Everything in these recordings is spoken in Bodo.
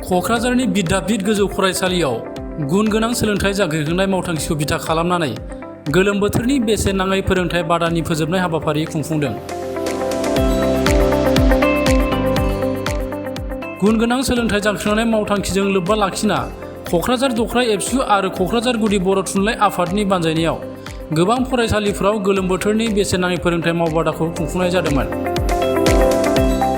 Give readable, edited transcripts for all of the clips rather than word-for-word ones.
क'क्राझारनि बिद्यापीठ गोजौ फरायसालियाव गुन गोनां सोलोंथाइ जागोहोनाय मावथांखिखौ बिथा खालामनानै गोलोम बोथोरनि बेसेन नाङै फोरोंथाइ बादानि फोजोबनाय हाबाफारि खुंफुंदों। गुन गोनां सोलोंथाइ जागोहोनाय मावथांखिजों लोब्बा लाखिना क'क्राझार दख्रा एबसु आरो क'क्राझार गुदि बर' थुनलाइ आफादनि बानजायनायाव गोबां फरायसालिफोराव गोलोम बोथोरनि बेसेन नाङै फोरोंथाइ मावबादाखौ खुंफुंनाय जादोंमोन।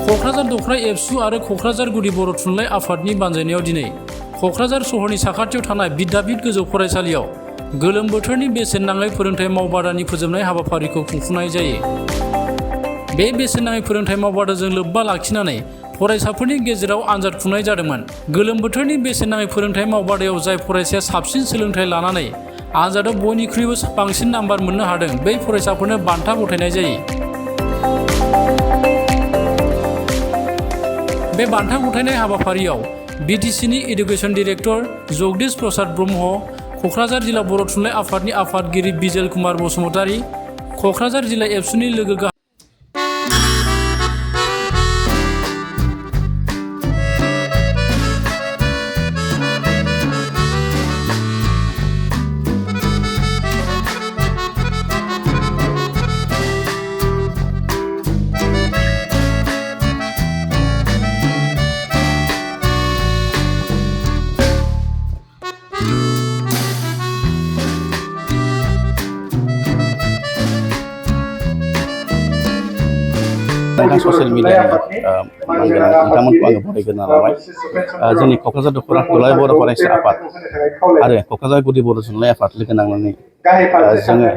क'क्राझार दख्रा एबसु आरो क'क्राझार गुदि बर' थुनलाइ आफादनि बानजायनायाव दिनै क'क्राझार सहरनि साखाथियाव थानाय बिद्यापीठ गोजौ फरायसालियाव गोलोम बोथोरनि बेसेन नाङै फोरोंथाइ मावबादानि फोजोबनाय हाबाफारिखौ खुंफुंनाय जायो। बे बेसेन नाङै फोरोंथाइ मावबादाजों लोब्बा लाखिनानै फरायसाफोरनि गेजेराव आनजाद खुंनाय जादोंमोन। गोलोम बोथोरनि बेसेन नाङै फोरोंथाइ मावबादायाव जाय फरायसाया साबसिन सोलोंथाइ लानानै आनजादाव बयनिख्रुइबो बांसिन नाम्बार मोननो हादों बै फरायसाफोरनो बान्था गथायनाय जायो। बे बान्था गथायनाय हाबाफारियाव बिटिसिनि इडुकेसन डाइरेक्टर जगदीश प्रसाद ब्रह्म, क'क्राझार जिल्ला बर' थुनलाइ आफादनि आफादगिरि बिजेल कुमार बसुमतारी, क'क्राझार जिल्ला एबसुनि लोगो गाहाय ससियेल मिडियानि नोंथांमोनखौ आङो बरायग्रोना लाबाय। जोंनि क'क्राझार दख'रा थुनलाइ बर' फरायसा आफाद आरो क'क्राझार गुदि बर' थुनलाइ आफाद लोगो नांनानै जोङो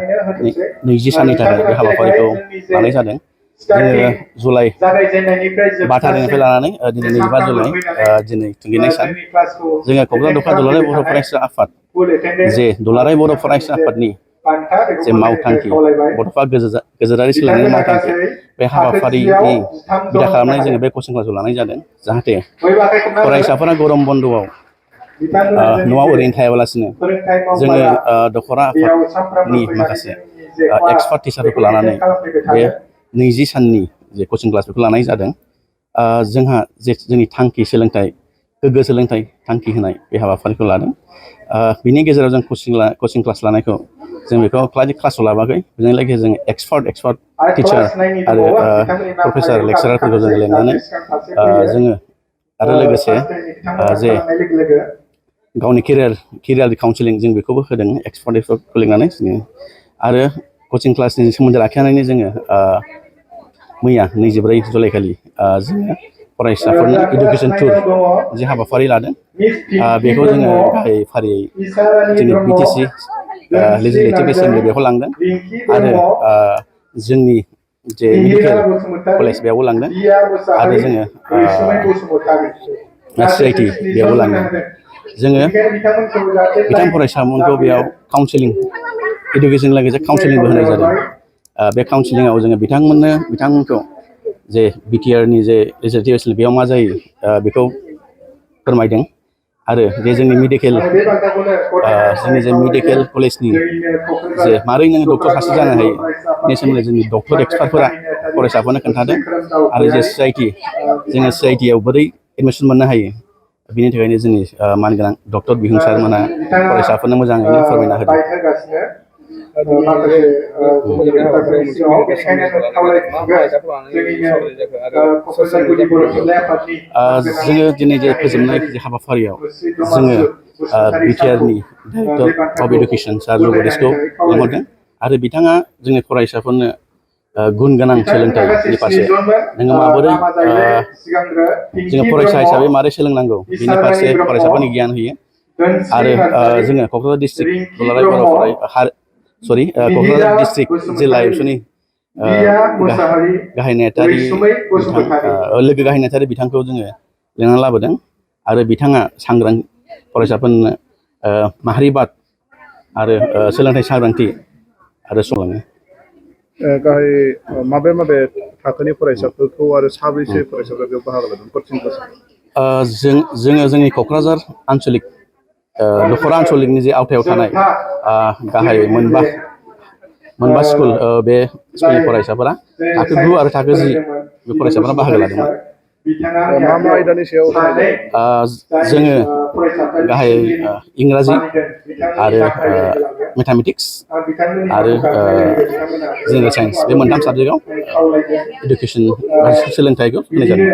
20 साननि थाखाय बे हाबाफारिखौ लानाय जादों। जोङो जुलाइ 5 थारिखनिफ्राय लानानै दिनै 25 जुलाइ दिनै थुंगेनाय सान। जोङो क'क्राझार दख'रा दुलाराय बर' फरायसा आफाद जे दुलाराय बर' फरायसा आफादनि जे मावथांखि बड'फा गेजेरारि सोलोंनायनि मावथांखि बे हाबाफारिनि बिथा खालामनाय जोङो बे कचिं क्लासखौ लानाय जादों जाहाथे फरायसाफोरा गरम बन्द'आव न'आव ओरैनो थायाबालासिनो जोङो दख'रा आफादनि माखासे एक्सपार्ट टिचारफोरखौ लानानै बे 20 साननि जे कचिं क्लासफोरखौ लानाय जादों। जोंहा जे जोंनि थांखि सोलोंथाइ गोग्गो सोलोंथाइ थांखि होनाय बे हाबाफारिखौ लादों। बिनि गेजेराव जों कचिं क्लास लानायखौ जों बेखौ खालि क्लासाव लाबाखै, बेजों लोगोसे जों एक्सपार्ट टिचार आरो प्रफेसार लेक्सारारफोरखौ जों लिंनानै जोङो आरो लोगोसे जे गावनि केरियार काउन्सिलिं जों बेखौबो होदों एक्सपार्टफोरखौ लिंनानै। आरो कचिं क्लासनि सोमोन्दो लाखिनानैनो जोङो मैया 24 जुलाइ खालि जोङो फरायसाफोरनो इडुकेसन टुर जे हाबाफारि लादों बेखौ जोङो गाहाय फारियै जोंनि बिटिसि लेजिस्लेटिभ एसेमब्लि बेखौ लांदों आरो जोंनि जे मेडिकेल कलेज बेयावबो लांदों आरो जोङो CIT बेयावबो लांदों। जोङो बिथां फरायसामोनखौ बेयाव काउन्सिलिं इडुकेसन लोगोसे काउन्सिलिंबो होनाय जादों। बे काउन्सिलिंआव जोङो बिथांमोनखौ जे बिटिआरनि जे लेजिस्लेटिभ एसेमब्लि बेयाव मा जायो बेखौ फोरमायदों आरो बे जोंनि मेडिकेल कलेजनि जे मारै नोङो डक्टर सासे जानो हायो बेनि सोमोन्दै जोंनि डक्टर एक्सपार्टफोरा फरायसाफोरनो खोन्थादों आरो जे जोङो CIT आव बोरै एडमिसन मोननो हायो बिनि थाखायनो जोंनि मानगोनां डक्टर बिहुंसार मोनहा फरायसाफोरनो मोजाङैनो फोरमायना होदों। जोङो दिनै जे फोजोबनाय जे हाबाफारियाव जोङो बिटिआरनि डाइरेक्टर अफ इडुकेसन सार जगदीशखौ लिंहरदों आरो बिथाङा जोंनि फरायसाफोरनो गुन गोनां सोलोंथाइनि फारसे नोङो माबोरै जोङो फरायसा हिसाबै माबोरै सोलोंनांगौ बिनि फारसे फरायसाफोरनि गियान होयो। आरो जोङो क'क्राझार डिस्ट्रिक्ट दुलाराय बर' क'क्राझार डिस्ट्रिक्ट जिल्ला एबसुनि गाहाय नेहाथारि लोगो गाहाय नेहाथारि बिथांखौ जोङो लिंनानै लाबोदों आरो बिथाङा सांग्रां फरायसाफोरनो माहारिबाद आरो सोलोंथाइ सांग्रांथि आरो सलाङो। गाहाय माबे थाखोनि फरायसाफोरखौ आरो साबैसे फरायसाफोरखौ बाहागो लादों कचिं क्लासाव? जोङो जोंनि क'क्राझार आन्चलिक दख'रा आन्चलिकनि जे आवथायाव थानाय गाहाय मोनबा स्कुल बे स्कुलनि फरायसाफोरा थाखो 9 आरो थाखो 10 बे फरायसाफोरा बाहागो लादोंमोन। मा मा आयदानि सायाव होनाय जायो? जोङो गाहायै इंराजि आरो मेथामेटिक्स आरो जेनेरेल साइन्स बे मोनथाम साबजेक्टआव इडुकेसन सोलोंथाइखौ होनाय जादों।